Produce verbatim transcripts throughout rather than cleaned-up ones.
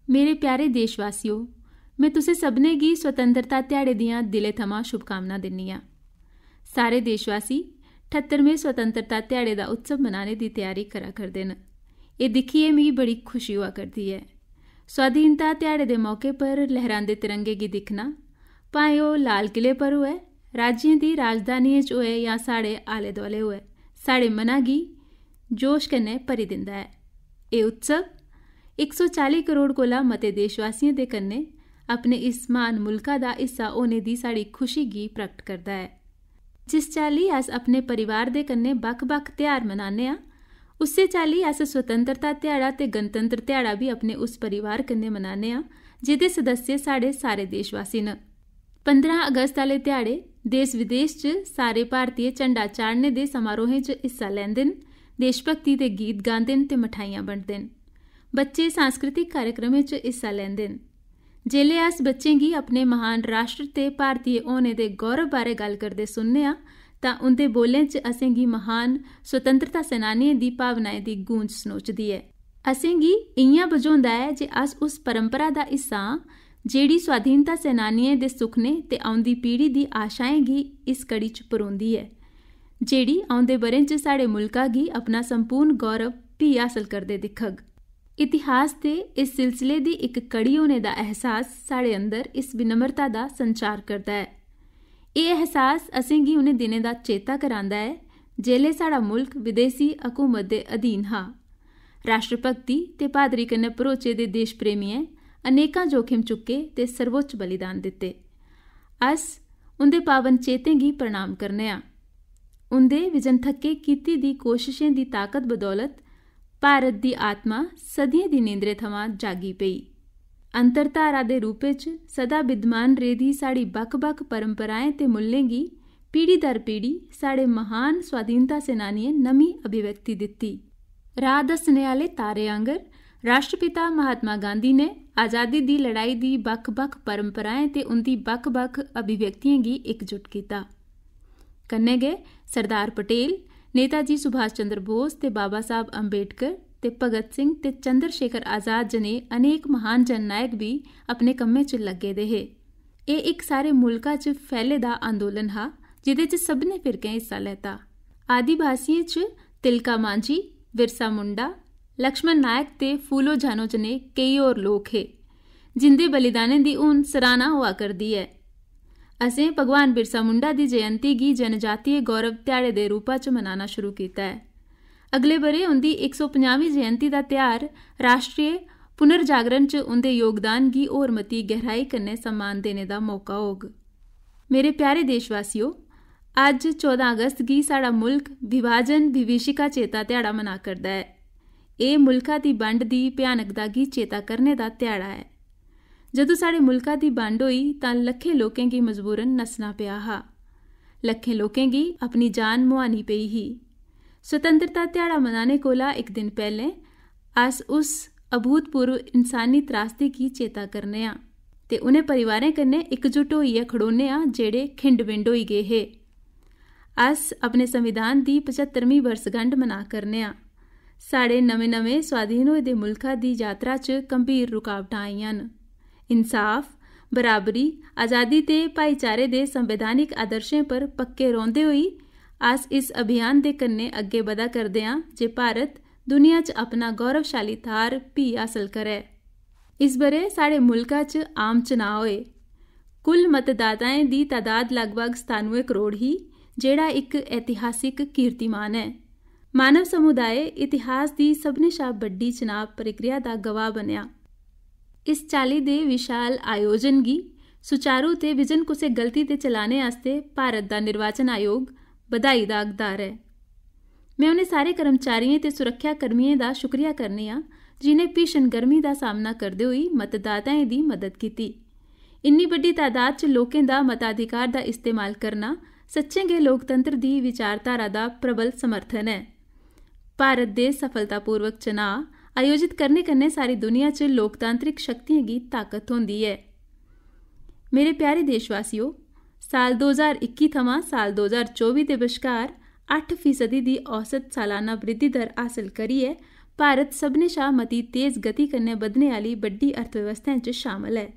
मेरे प्यारे देशवासियो, में तुसें सभनें गी स्वतंत्रता ध्याड़े दियां दिलै थमां शुभकामनां दिन्नी आं। सारे देशवासी ठत्तरमें स्वतंत्रता ध्याड़े दा उत्सव मनाने दी त्यारी करा करदे न। एह् दिक्खियै मिगी बड़ी खुशी होआ करदी ऐ। स्वाधीनता ध्याड़े दे मौके पर लहरांदे तिरंगे गी दिक्खना, भाएं ओह् लाल किले पर होऐ, राज्यें दी राजधानियें च होऐ जां साढ़े आले-दुआले होऐ, साढ़े मना गी जोश कन्नै भरी दिंदा ऐ। एह् उत्सव इक सौ चाली करोड़ कोला मते देशवासियें दे कन्नै अपने इस म्हान मुल्का दा हिस्सा होने दी साढ़ी खुशी गी प्रगट करदा ऐ। जिस चाल्ली अस अपने परिवार दे कन्नै बक्ख-बक्ख ध्यार मनाने आं, उस्सै चाल्ली अस स्वतंत्रता ध्याड़ा ते गणतंत्र ध्याड़ा बी अपने उस परिवार कन्नै मनाने आं, जेह्दे सदस्य साढ़े सारे देशवासी न। पंदरां अगस्त आह्ले ध्याड़े देश-विदेश च सारे भारतीय झंडा चाढ़ने दे समारोहें च हिस्सा लैंदे न, देशभक्ति दे गीत गांदे न ते मठाइयां बंडदे न। बच्चे सांस्कृतिक कार्यक्रमें च हिस्सा लैंदे न। जेल्लै अस बच्चें गी अपने महान राष्ट्र ते भारतीय होने दे गौरव बारै गल्ल करदे सुनने आं, तां उं'दे बोलें च असेंगी महान स्वतंत्रता सेनानियें दी भावनाएं दी गूंज सनोचदी ऐ। असेंगी इ'यां बझोंदा ऐ जे अस उस परंपरा दा हिस्सा आं, जेह्ड़ी स्वाधीनता सेनानियें दे सुखने ते औंदी पीढ़ी दी आशाएं गी इस कड़ी च परोंदी ऐ, जेह्ड़ी औंदे ब'रें च साढ़े मुल्का गी अपना संपूर्ण गौरव फ्ही हासल करदे दिक्खग। इतिहास दे इस सिलसिले दी इक कड़ी होने दा एहसास साढ़े अंदर इस विनम्रता दा संचार करदा ऐ। एह् एहसास असेंगी उ'नें दिनें दा चेता करांदा ऐ, जेल्लै साढ़ा मुल्क विदेशी हकूमत दे अधीन हा। राष्ट्रभक्ति ते ब्हादरी कन्नै भरोचे दे देश प्रेमियें अनेकां जोखिम चुक्के ते सर्वोच्च बलिदान दित्ते। अस उं'दे पावन चेतें गी प्रणाम करने आं। उं'दे विजन थक्के कीती दी कोशशें दी ताकत बदौलत भारत दी आत्मा सदियें दी नींदरे थमां जागी पेई। अंतरधारा दे रूपै च सदा विद्यमान रेह्दी साढ़ी बक्ख-बक्ख परंपराएं ते मुल्लें गी पीढ़ी दर पीढ़ी साढ़े महान स्वाधीनता सेनानियें नमीं अभिव्यक्ति दित्ती। राह दस्सने आह्ले तारे आंगर राष्ट्रपिता महात्मा गांधी ने आजादी दी लड़ाई दी बक्ख-बक्ख परंपराएं ते उं'दी बक्ख-बक्ख अभिव्यक्तियें गी इकजुट कीता। कन्नै गै सरदार पटेल, नेताजी सुभाष चंद्र बोस ते बाबा साहब अंबेडकर ते भगत सिंह ते चंद्रशेखर आजाद जनेह् अनेक महान जननायक बी अपने कम्मै च लग्गे दे हे। एह् इक सारे मुल्का च फैले दा आंदोलन हा, जेह्दे च सभनें फिरकें हिस्सा लैता। आदिवासियें च तिलका मांझी, बिरसा मुंडा, लक्ष्मण नायक ते फूलो झानो जनेह् केई होर लोक हे, जिं'दे बलिदानें दी हून सराह्ना होआ करदी ऐ। असें भगवान बिरसा मुंडा दी जयंती गी जनजातीय गौरव ध्याड़े दे रूपा च मनाना शुरू कीता ऐ। अगले ब'रे उं'दी इक सौ पंजाहवीं जयंती दा ध्यार राश्ट्री पुनर्जागरण च उं'दे योगदान गी होर मती गैहराई कन्नै सम्मान देने दा मौका होग। मेरे प्यारे देशवासियो, अज्ज चौदां अगस्त गी साढ़ा मुल्क विभाजन विभीषिका चेता ध्याड़ा मना करदा ऐ। एह् मुल्का दी बंड दी भयानकता गी चेता करने दा ध्याड़ा ऐ। जदूं साढ़े मुल्का दी बंड होई, तां लक्खें लोकें गी मजबूरन नस्सना पेआ हा। लक्खें लोकें गी अपनी जान मुहानी पेई ही। स्वतंत्रता ध्याड़ा मनाने कोला इक दिन पैह्लें अस उस अभूतपूर्व इंसानी त्रासदी गी चेता करने आं ते उ'नें परिवारें कन्नै इकजुट होइयै खड़ोने आं, जेह्ड़े खिंड-बिंड होई गे हे। अस अपने संविधान दी पचत्तरमीं बरसगंढ मना करने आं। साढ़े नमें-नमें स्वाधीन होए दे मुल्खा दी यात्रा च गंभीर रुकावटां आइयां न। इंसाफ, बराबरी, आजादी ते भाईचारे दे संवैधानिक आदर्शें पर पक्के रौंह्दे होई अस इस अभियान दे कन्नै अग्गें बधा करदे आं जे भारत दुनिया च अपना गौरवशाली थाह्र फ्ही हासल करै। इस ब'रे साढ़े मुल्का च आम चुनाऽ होए। कुल मतदाताएं दी तदाद लगभग सतानुए करोड़ ही, जेह्ड़ा इक ऐतिहासिक कीर्तिमान ऐ। मानव समुदाय इतिहास दी सभनें शा बड्डी चुनाव प्रक्रिया दा गवाह बनेआ। इस चाल्ली दे विशाल आयोजन गी सुचारू ते बिजन कुसै गलती दे चलाने आस्तै भारत दा निर्वाचन आयोग बधाई दा हकदार ऐ। में उ'नें सारे कर्मचारियें ते सुरक्षा कर्मियें दा शुक्रिया करनी आं, जि'नें भीषण गर्मी दा सामना करदे होई मतदाताएं दी मदद कीती। इन्नी बड्डी तादाद च लोकें दा मताधिकार दा इस्तेमाल करना सच्चें गै लोकतंत्र दी विचारधारा दा प्रबल समर्थन ऐ। भारत दे सफलतापूर्वक चुनाऽ आयोजित करने कन्नै सारी दुनिया च लोकतांत्रिक शक्तियें गी ताकत थ्होंदी ऐ। मेरे प्यारे देशवासियो, साल दो ज्हार इक्की थमां साल दो ज्हार चौबी दे बश्कार अट्ठ फीसदी दी औसत सालाना वृद्धि दर हासल करियै भारत सभनें शा मती तेज गति कन्नै बधने आह्ली बड्डी अर्थव्यवस्थाएं च शामल ऐ।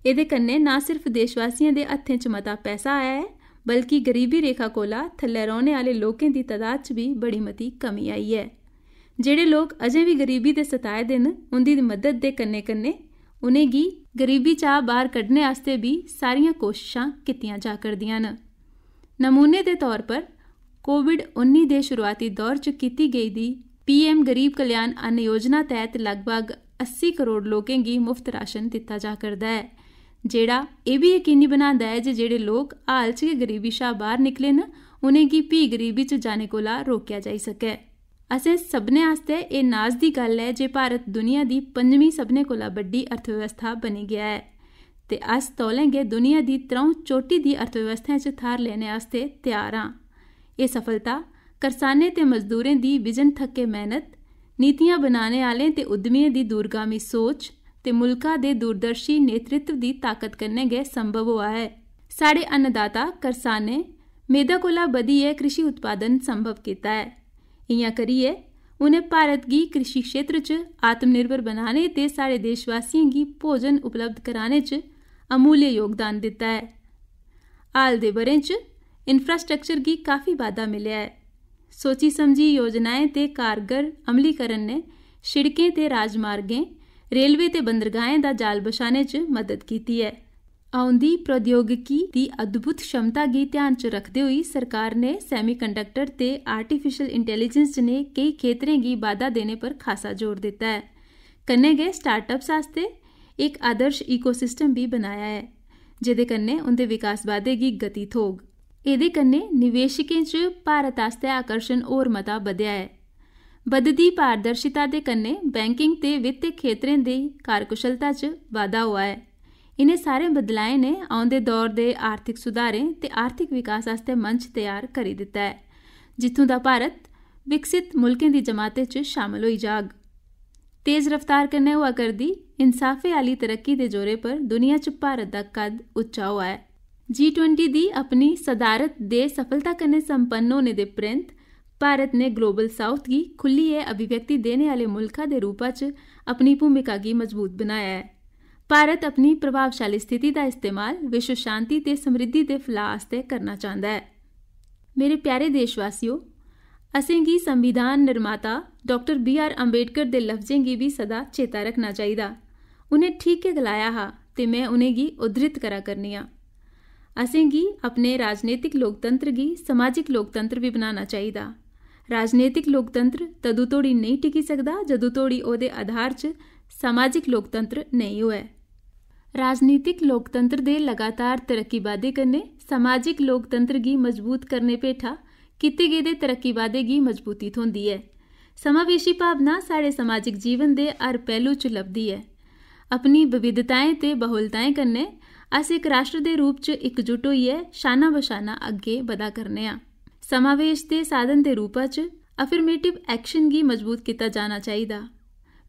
एह्दे कन्नै ना सिर्फ देशवासियें दे हत्थें च मता पैसा आया ऐ, बल्कि गरीबी रेखा कोला थल्लै रौह्ने आह्ले लोकें दी तदाद च बी बड़ी मती कमी आई ऐ। जेह्ड़े लोक अजें बी गरीबी दे सताए दे न, उं'दी मदद दे कन्नै-कन्नै उ'नेंगी गरीबी चा बाह्र कड्ढने आस्तै बी सारियां कोशशां कीतियां जा करदियां न। नमूने दे तौर पर, कोविड उन्नी दे शुरुआती दौर च कीती गेदी पीएम गरीब कल्याण अन्न योजना तैह्त लगभग अस्सी करोड़ लोकें गी मुफ्त राशन दित्ता जा करदा ऐ, जेह्ड़ा एह् बी यकीनी बनांदा ऐ जे जेह्ड़े लोक हाल च गै गरीबी शा बाह्र निकले न, उ'नेंगी फ्ही गरीबी च जाने कोला रोकेआ जाई सकै। असें सभनें आस्तै एह् नाज दी गल्ल ऐ जे भारत दुनिया दी पंजमीं सभनें कोला बड्डी अर्थव्यवस्था बनी गेआ ऐ ते अस तौले गै दुनिया दी त्र'ऊं चोटी दी अर्थव्यवस्थाएं च थाह्र लैने आस्तै त्यार आं। एह् सफलता करसानें ते मजदूरें दी बिजन थक्के मेह्नत, नीतियां बनाने आह्लें ते उद्यमियें दी दूरगामी सोच ते मुल्का दे दूरदर्शी नेतृत्व दी ताकत कन्नै गै संभव होआ ऐ। साढ़े अन्नदाता करसानें मेदा कोला बधियै कृषि उत्पादन संभव कीता ऐ। इ'यां करियै उ'नें भारत गी कृषि क्षेत्र च आत्मनिर्भर बनाने ते साढ़े देशवासियें गी भोजन उपलब्ध कराने च अमूल्य योगदान दित्ता ऐ। हाल दे ब'रें च इंफ्रास्ट्रक्चर गी काफी बाद्धा मिलेआ ऐ। सोची समझी योजनाएं ते कारगर अमलीकरण ने शिड़कें ते राजमार्गें, रेलवे ते बंदरगाहें दा जाल बछाने च मदद कीती ऐ। औंदी प्रौद्योगिकी दी अद्भुत क्षमता गी ध्यान च रखदे होई सरकार ने semiconductor ते artificial intelligence जनेह् केई खेतरें गी बाद्धा देने पर खासा जोर दित्ता ऐ। कन्नै गै startups आस्तै इक आदर्श ecosystem बी बनाया ऐ, जेह्दे कन्नै उं'दे विकास बाद्धे गी गति थ्होग। एह्दे कन्नै निवेशकें च भारत आस्तै आकर्षण होर मता बधेआ ऐ। बधदी पारदर्शिता दे कन्नै बैंकिंग ते वित्त खेतरें दी कार्यकुशलता च बाद्धा होआ ऐ। इ'नें सारे बदलाएं ने औंदे दौर दे आर्थिक सुधारें ते आर्थिक विकास आस्तै मंच त्यार करी दित्ता ऐ, जित्थूं दा भारत विकसित मुल्कें दी जमातै च शामल होई जाग। तेज रफ्तार कन्नै होआ करदी इंसाफै आह्ली तरक्की दे जोरे पर दुनिया च भारत दा कद उच्चा होआ ऐ। जी ट्वेंटी दी अपनी सदारत दे सफलता कन्नै संपन्न होने दे परैंत भारत ने ग्लोबल साउथ गी खु'ल्लियै अभिव्यक्ति देने आह्ले मुल्खा दे रूपा च अपनी भूमिका गी मजबूत बनाया ऐ। भारत अपनी प्रभावशाली स्थिति दा इस्तेमाल विश्व शांति ते समृद्धि दे फलाऽ आस्तै करना चांह्दा ऐ। मेरे प्यारे देशवासियो, असेंगी संविधान निर्माता डाक्टर बी आर अम्बेडकर दे लफ्जें गी बी सदा चेता रखना चाहिदा। उ'नें ठीक गै गलाया हा ते में उ'नेंगी उद्धृत करा करनी आं। असेंगी अपने राजनीतिक लोकतंत्र गी समाजिक लोकतंत्र बी बनाना चाहिदा। राजनीतिक लोकतंत्र तदूं धोड़ी नेईं टिकी सकदा जदूं धोड़ी ओह्दे आधार च समाजिक लोकतंत्र नेईं होऐ। राजनीतिक लोकतंत्र दे लगातार तरक्की बाद्धे कन्नै समाजिक लोकतंत्र गी मजबूत करने भेठा कीते गेदे तरक्की बाद्धे गी मजबूती थ्होंदी ऐ। समावेशी भावना साढ़े समाजिक जीवन दे हर पैह्लू च लभदी ऐ। अपनी विविधताएं ते बहुलताएं कन्नै अस इक राष्ट्र दे रूप च इकजुट होइयै शाना बशाना अग्गें बधा करने आं। समावेश दे साधन दे रूपा च अफर्मेटिव एक्शन गी मजबूत कीता जाना चाहिदा।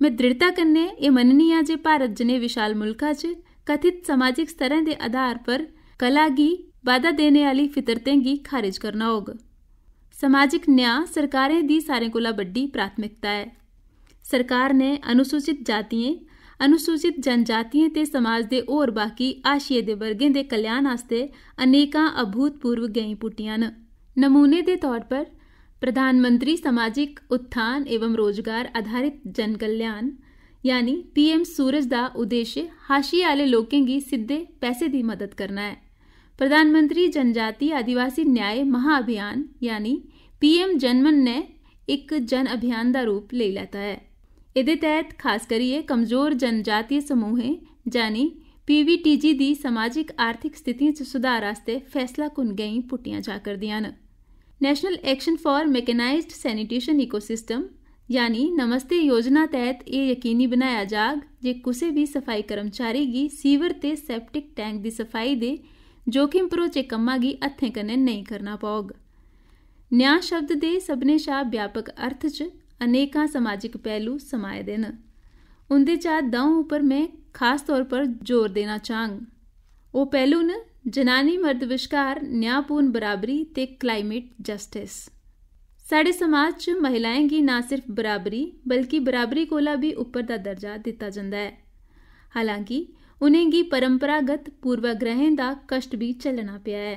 में दृढ़ता कन्नै एह् मन्ननी आं जे भारत जनेह् विशाल मुल्खा च कथित समाजिक स्तरें दे आधार पर कला गी बाधा देने आह्ली फितरतें गी खारिज करना होग। समाजिक न्याऽ सरकारें दी सारें कोला बड्डी प्राथमिकता ऐ। सरकार ने अनुसूचित जातियें, अनुसूचित जनजातियें ते समाज दे होर बाकी हाशिये दे वर्गें दे कल्याण आस्तै अनेकां अभूतपूर्व गैईं पुट्टियां न। नमूने दे तौर पर, प्रधानमंत्री सामाजिक उत्थान एवं रोजगार आधारित जन कल्याण, यानी पीएम सूरज दा उद्देश्य हाशिये आह्ले लोकें गी सिद्धे पैसे दी मदद करना ऐ। प्रधानमंत्री जनजाति आदिवासी न्याय महाअभियान, यानी पीएम जनमन ने इक जन अभियान दा रूप लेई लैता ऐ। एह्दे तैह्त खास करियै कमजोर जनजातीय समूहें, यानी पीवीटीजी दी समाजिक आर्थिक स्थितियें च सुधार आस्तै फैसला कुन गैईं पुट्टियां जा करदियां न। National Action for Mechanized Sanitation Ecosystem, यानी नमस्ते योजना तैह्त एह् यकीनी बनाया जाग जे कुसै बी सफाई कर्मचारी गी सीवर ते सेप्टिक टैंक दी सफाई दे जोखिम भरोचे कम्मा गी हत्थें कन्नै नेईं करना पौग। न्याऽ शब्द दे सभनें शा व्यापक अर्थ च अनेकां समाजिक पैह्लू समाए दे न। उं'दे चा द'ऊं उप्पर में खास तौर पर जोर देना चाह्ङ। ओह् पैह्लू न जनानी मर्द बश्कार न्यायपूर्ण बराबरी ते climate justice। साढ़े समाज च महिलाएं गी ना सिर्फ बराबरी, बल्कि बराबरी कोला बी उप्पर दा दर्जा दित्ता जंदा ऐ। हालांकि उ'नेंगी परंपरागत पूर्वाग्रहें दा कश्ट बी झल्लना पेआ ऐ।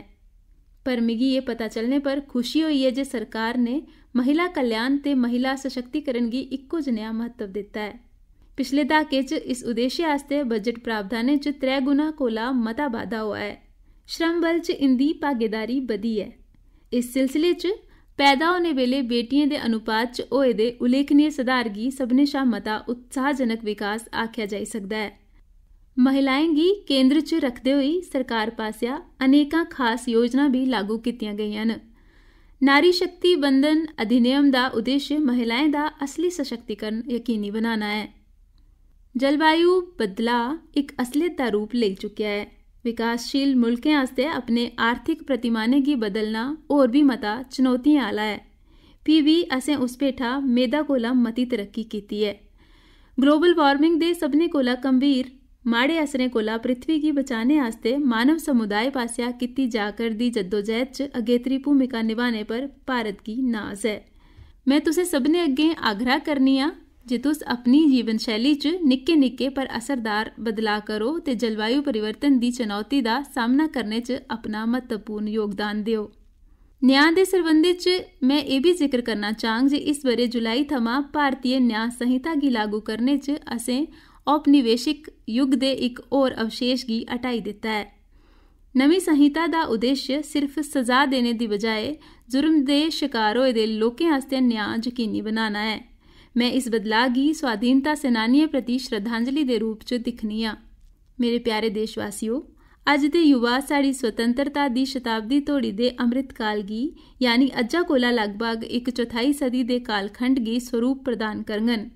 पर मिगी एह् पता चलने पर खुशी होई ऐ जे सरकार ने महिला कल्याण ते महिला सशक्तिकरण गी इक्को जनेहा म्हत्तव दित्ता ऐ। पिछले दहाके च इस उद्देश्य आस्तै बजट प्रावधानें च त्रै गुना कोला मता बाद्धा होआ ऐ। श्रम बल च इंदी भागीदारी बधी ऐ। इस सिलसिले च पैदा होने बेल्ले बेटियें दे अनुपात च होए दे उल्लेखनीय सुधार गी सभनें शा मता उत्साहजनक विकास आखेआ जाई सकदा ऐ। महिलाएं गी केंद्र च रखदे होई सरकार पासेआ अनेकां खास योजनां बी लागू कीतियां गेइयां न। नारी शक्ति बंधन अधिनियम दा उद्देश्य महिलाएं दा असली सशक्तिकरण यकीनी बनाना ऐ। जलवायु बदलाऽ इक असलियत दा रूप लेई चुकेआ ऐ। विकासशील मुल्कें आस्तै अपने आर्थिक प्रतिमानें गी बदलना होर बी मता चुनौतियें आह्ला ऐ। फ्ही बी असें उस भेठा मेदा कोला मती तरक्की कीती ऐ। ग्लोबल वार्मिंग दे सभनें कोला गंभीर माड़े असरें कोला पृथ्वी गी बचाने आस्तै मानव समुदाय पासेआ कीती जा करदी जद्दोजैह्द च अगेत्री भूमिका निभाने पर भारत गी नाज ऐ। में तुसें सभनें अग्गें आग्रह करनी आं जे तुस अपनी जीवन शैली च निक्के-निक्के पर असरदार बदलाऽ करो ते जलवायु परिवर्तन दी चुनौती दा सामना करने च अपना म्हत्तवपूर्ण योगदान देओ। न्यांऽ दे सरबंधै च में एह् बी जिकर करना चाह्ङ जे इस ब'रे जुलाई थमां भारतीय न्यांऽ संहिता गी लागू करने च असें औपनिवेशिक युग दे इक होर अवशेश गी हटाई दित्ता ऐ। नमीं संहिता दा उद्देश्य सिर्फ स'जा देने दी बजाए जुर्म दे शकार होए दे लोकें आस्तै न्यांऽ यकीनी बनाना ऐ। में इस बदलाऽ गी स्वाधीनता सेनानियें प्रति श्रद्धांजलि दे रूप च दिक्खनी आं। मेरे प्यारे देशवासियो, अज्ज दे युवा साढ़ी स्वतंत्रता दी शताब्दी धोड़ी दे अमृतकाल गी, यानी अज्जा कोला लगभग इक चौथाई सदी दे कालखंड गी स्वरूप प्रदान करङन।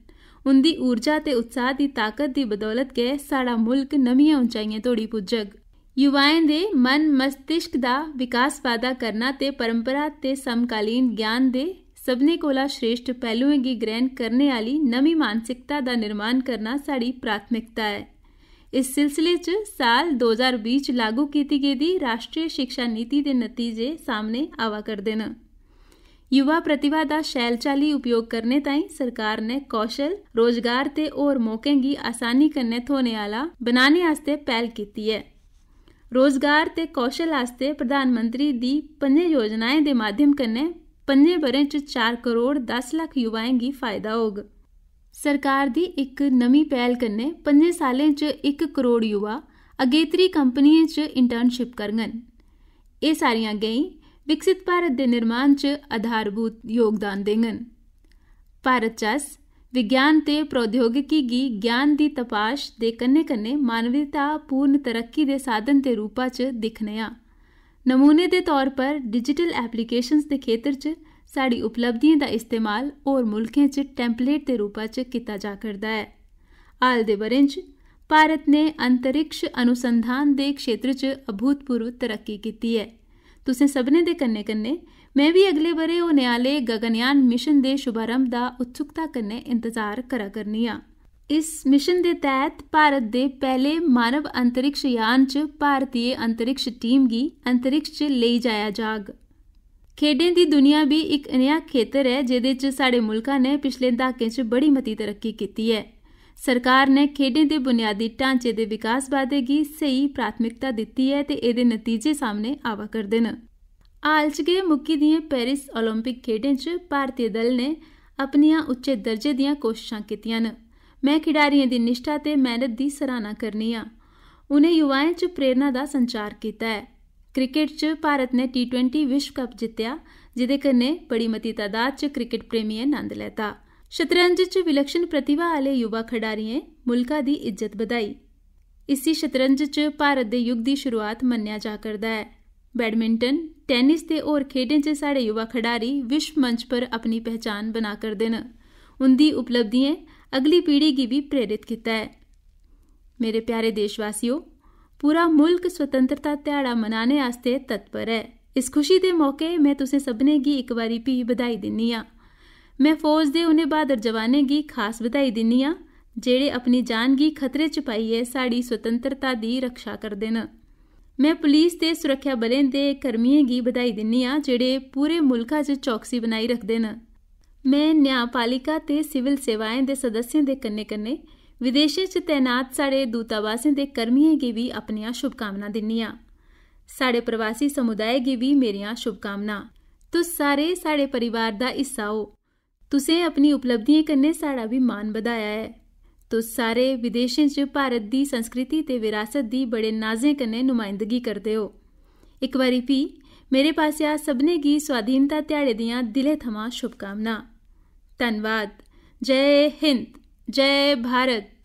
उं'दी ऊर्जा ते उत्साह दी ताकत दी बदौलत गै साढ़ा मुल्क नमियें उंचाइयें धोड़ी पुज्जग। युवाएं दे मन मस्तिष्क दा विकास बाधा करना ते परंपरा ते समकालीन ज्ञान दे सभनें कोला श्रेष्ठ पैह्लुएं गी ग्रैह्ण करने आह्ली नमीं मानसिकता दा निर्माण करना साढ़ी प्राथमिकता ऐ। इस सिलसिले च साल दो ज्हार बीह् च लागू कीती गेदी राश्ट्री शिक्षा नीति दे नतीजे सामने आवा करदे न। युवा प्रतिभा दा शैल चाल्ली उपयोग करने ताईं सरकार ने कौशल, रोजगार ते होर मौकें गी असानी कन्नै थ्होने आह्ला बनाने आस्तै पैह्ल कीती ऐ। रोजगार ते कौशल आस्तै प्रधानमंत्री दी पंजें योजनाएं दे माध्यम कन्नै पंजें ब'रें च चार करोड़ दस लक्ख युवाएं गी फायदा होग। सरकार दी इक नमीं पैह्ल कन्नै पंजें सालें च इक करोड़ युवा अगेत्री कंपनियें च इंटर्नशिप करङन। एह् सारियां गैईं विकसित भारत दे निर्माण च आधारभूत योगदान देङन। भारत च अस विज्ञान ते प्रौद्योगिकी गी ज्ञान दी तपाश दे कन्नै-कन्नै मानवीयतापूर्ण तरक्की दे साधन दे रूपा च दिक्खने आं। नमूने दे तौर पर, डिजिटल एप्लीकेशंस दे खेतर च साढ़ी उपलब्धियें दा इस्तेमाल होर मुल्खें च टेम्पलेट दे रूपा च कीता जा करदा ऐ। हाल दे ब'रें च भारत ने अंतरिक्ष अनुसंधान दे क्षेत्र च अभूतपूर्व तरक्की कीती ऐ। तुसें सभनें दे कन्नै-कन्नै में बी अगले ब'रे होने आह्ले गगनयान मिशन दे शुभारंभ दा उत्सुकता कन्नै इंतजार करा करनी आं। इस मिशन दे तैह्त भारत दे पैह्ले मानव अंतरिक्ष यान च भारतीय अंतरिक्ष टीम गी अंतरिक्ष च लेई जाया जाग। खेढें दी दुनिया बी इक नेहा खेतर ऐ जेह्दे च साढ़े मुल्का ने पिछले द्हाकें च बड़ी मती तरक्की कीती ऐ। सरकार ने खेढें दे बुनियादी ढांचे दे विकास बाद्धे गी स्हेई प्राथमिकता दित्ती ऐ ते एह्दे नतीजे सामने आवा करदे न। हाल च गै मुक्की दियें पेरिस ओलंपिक खेढें च भारतीय दल ने अपनियां उच्चे दर्जे दियां कोशशां कीतियां न। में खिडारियें दी निश्ठा ते मेहनत दी सराहना करनी आं। उ'नें युवाएं च प्रेरणा दा संचार कीता ऐ। क्रिकेट च भारत ने टी ट्वेंटी विश्व कप जित्तेआ, जेह्दे कन्नै बड़ी मती तादाद च क्रिकेट प्रेमियें नंद लैता। शतरंज च विलक्षण प्रतिभा आह्ले युवा खडारियें मुल्का दी इज्जत बधाई। इसी शतरंज च भारत दे युग दी शुरुआत मन्नेआ जा करदा ऐ। बैडमिंटन, टेनिस ते होर खेढें च साढ़े युवा खडारी विश्व मंच पर अपनी पहचान बना करदे न। उं'दी उपलब्धियें अगली पीढ़ी गी बी प्रेरित कीता ऐ। मेरे प्यारे देशवासियो, पूरा मुल्क स्वतंत्रता ध्याड़ा मनाने आस्तै तत्पर ऐ। इस खुशी दे मौके में तुसें सभनें गी इक बारी फ्ही बधाई दिन्नी आं। में फौज दे उ'नें ब्हादर जवानें गी खास बधाई दिन्नी आं, जेह्ड़े अपनी जान गी खतरे च पाइयै साढ़ी स्वतंत्रता दी रक्षा करदे न। में पुलिस ते सुरक्षा बलें दे कर्मियें गी बधाई दिन्नी आं, जेह्ड़े पूरे मुल्खा च चौकसी बनाई रखदे न। में न्यायपालिका ते सिविल सेवाएं दे सदस्यें दे कन्नै-कन्नै विदेशें च तैनात साढ़े दूतावासें दे कर्मियें गी बी अपनियां शुभकामनां दिन्नी आं। साढ़े प्रवासी समुदाय गी बी मेरियां शुभकामनां। तुस सारे साढ़े परिवार दा हिस्सा ओ। तुसें अपनी उपलब्धियें कन्नै साढ़ा बी मान बधाया ऐ। तुस सारे विदेशें च भारत दी संस्कृति ते विरासत दी बड़े नाजें कन्नै नुमाइंदगी करदे ओ। इक बारी फ्ही मेरे पासेआ सभनें गी स्वाधीनता ध्याड़े दियां दिलै थमां शुभकामनां। धन्नवाद। जय हिंद, जय भारत।